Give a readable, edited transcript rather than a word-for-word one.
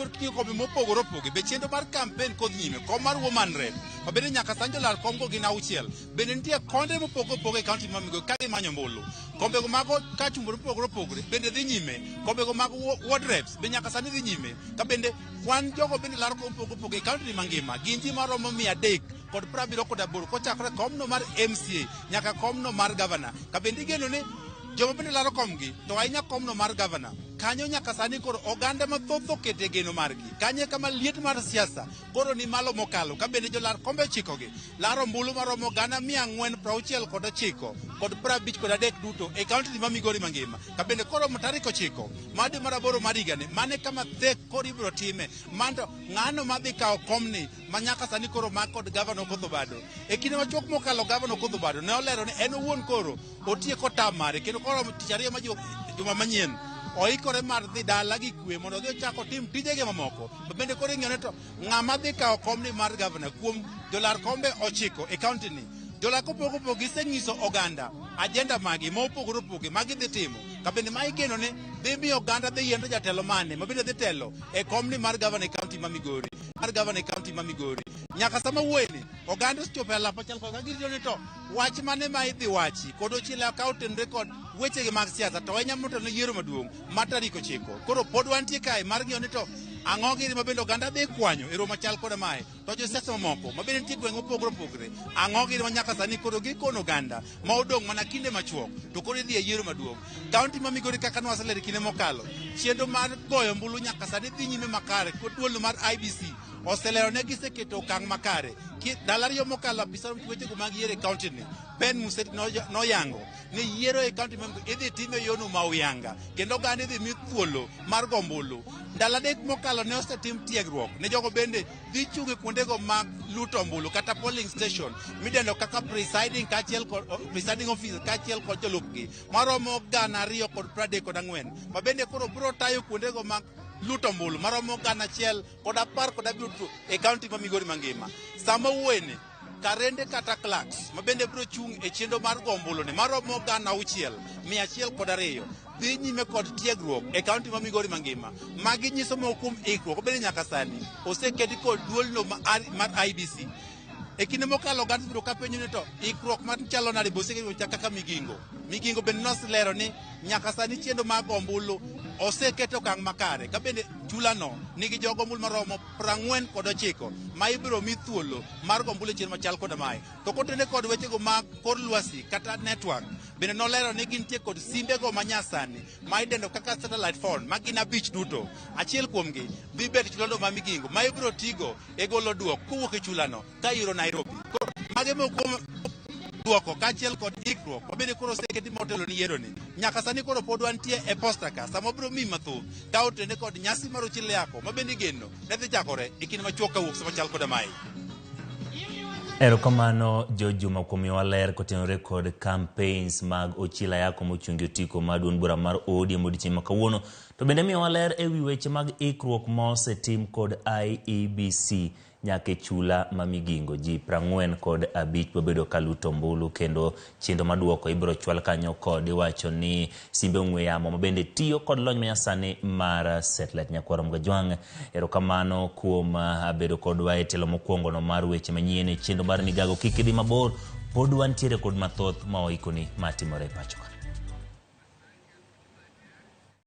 Koro ting'o kombe mopogore opogore be chenro mar kampen kod nyime kom mar woman rep ma bende nyaka sani jolar komgo gin auchiel bende nitie konde mopogore opogore e kaunti ma Migori ka gimanyo ombulu kombego mago kachumbe mopogore opogore bende dhi nyime kombego mag ward reps be nyaka sani dhi nyime ka bende kwan jogo bende laro kom mopogore opogore e kaunti ni mangima gin ji maromo 378 kochakore komno mar MCA nyaka komno mar gavana ka bende igeno ni joma bende laro komgi to ahinya komno mar gavana kanyo nyaka sani koro oganda mathoth okete geno margi kanye kama liet mar siasa koro ni malo mokalo ka bende jolar kombe ochikogi laro ombulu maromo 469 kod 53 duto e kaunti ma Migori mangima ka bende koro tarik 9 mar dwe mar aboro mar higani mane kama thek koro ibiro time mando ng'ano madhi kawo komni ma nyaka sani koro mak kod gavana Okoth Obado e kinde machuok mokalo gavana Okoth Obado ne olero ni en owuon koro otieko tam mare kendo koro tich ariyo ma juma manyien oikore mar dhi dala gi kwe mondo odhi ochak otim tijege mamoko ma bende koro ing'iyo ni to ng'ama dhi kawo komni mar gavana kuom jolar kombe ochiko e kaunti ni jolar kopogore opogore gisenyiso oganda ajenda magi ma opogore opogore ma gidhi timo ka bende ma igeno ni dhi miyo oganda dhi yiero jatelo mane ma bende dhi telo e komni mar gavana e kaunti ma Migori mar gavana e kaunti ma Migori nyaka sama wuoyeni oganda osechopo e alap machal kod ka girito ni to wach mane ma idhi wachi kod Ochila ka otenore kod wechegi mag siasa to ahinya motelo ne yiero maduong' mar tarik 9 koro pod wantie kae mar ng'iyo ni to ang'o gini ma bende oganda dhi kwanyo e romo machal koda mae to josiasa mamoko ma bende nitie gweng' mopogore opogore ang'o gini ma nyaka sani koro gikono oganda ma odong' mana kinde machuok to koro idhi e yiero maduong' kaunti ma Migori kaka nwaselero e kinde mokalo chenro mar goyo ombulu nyaka sani dhi nyime makare kod duol mar IEBC oselero ne giseketo okang' makare ndalo ariyo mokalo apisa wechego mag yiero e kaunti ni Ben Museti noyango ni yiero e kaunti ma Migori idhi tim e yono ma uyanga kendo oganda idhi mi thuolo mar go ombulu ndalo 3 mokalo ne osetim tiegruok ne jogo bende dhi chung' e kuondego mag luto ombulu kata polling station midendo kaka presiding kaachiel kod presiding officer kaachiel kod jolupgi maromo 234 ma bende koro biro tayo kuondego mag luto ombulu maromo 1017 e kaunti ma Migori mangima sama wuoyeni karende kata clerks ma bende biro chung' e chenro mar go ombulu ni maromo 6102 dhi nyime kod tiegruok e kaunti ma Migori mangima. Magi nyiso moko kuom ikruok bende nyaka sani oseketi kod duolno mar IEBC. E kinde mokalo oganda osebedo ka penjo ni to ikruok machalo nade be oseketi kaka Migingo. Migingo bende noselero ni nyaka sani chenro mar go ombulu oseket e okang' makare ka bende chulano nigi jogo ombulu maromo 49 ma ibiro mi thuolo mar go ombulu e chenro machal koda mae. To kotenore kod wechego mag kor lwasi kata network bende nolero ni gintie kod simbego manyasani ma idendo kaka satellite phone ma gin abich duto. Achiel kuomgi dhi bet chulano ma Migingo ma ibiro tigo e golo duok kowuok e chulano ka iro Nairobi. Koro mage moko kuom duoko kaachiel kod ikruok mabende koro oseketi motelo ni yiero ni. Nyaka sani koro pod wantie e posta ka sama wabiro miyi mathoth ka otene kod nyasi mar Ochilo Yako ma bende igeno ne dhi chakore e kinde machuok kawuok sama chal koda mae. Erokamano George Juma kuom miyowa ler kotenore kod campaigns mag Ochilo Ayako mochung' gi otiko mar duond bura mar ODM odiochieng' ma kawuono. To bende miyowa ler e wi weche mag ikruok ma osetim kod IEBC nyaka e chula ma Migingo. Ji 45 bobedo ka luto ombulu kendo chenro maduoko ibiro chwal kanyo kod iwacho ni simbe ong'we yamo ma bende tiyo kod lony manyasani mar satellite. Nyakwar Mgajwang', erokamano kuom bedo kodwa e tielo mokwongo no mar weche manyien e chenro mar Migago. Kik idhi mabor, pod wantiere kod mathoth ma waikoni matimore e pacho ka.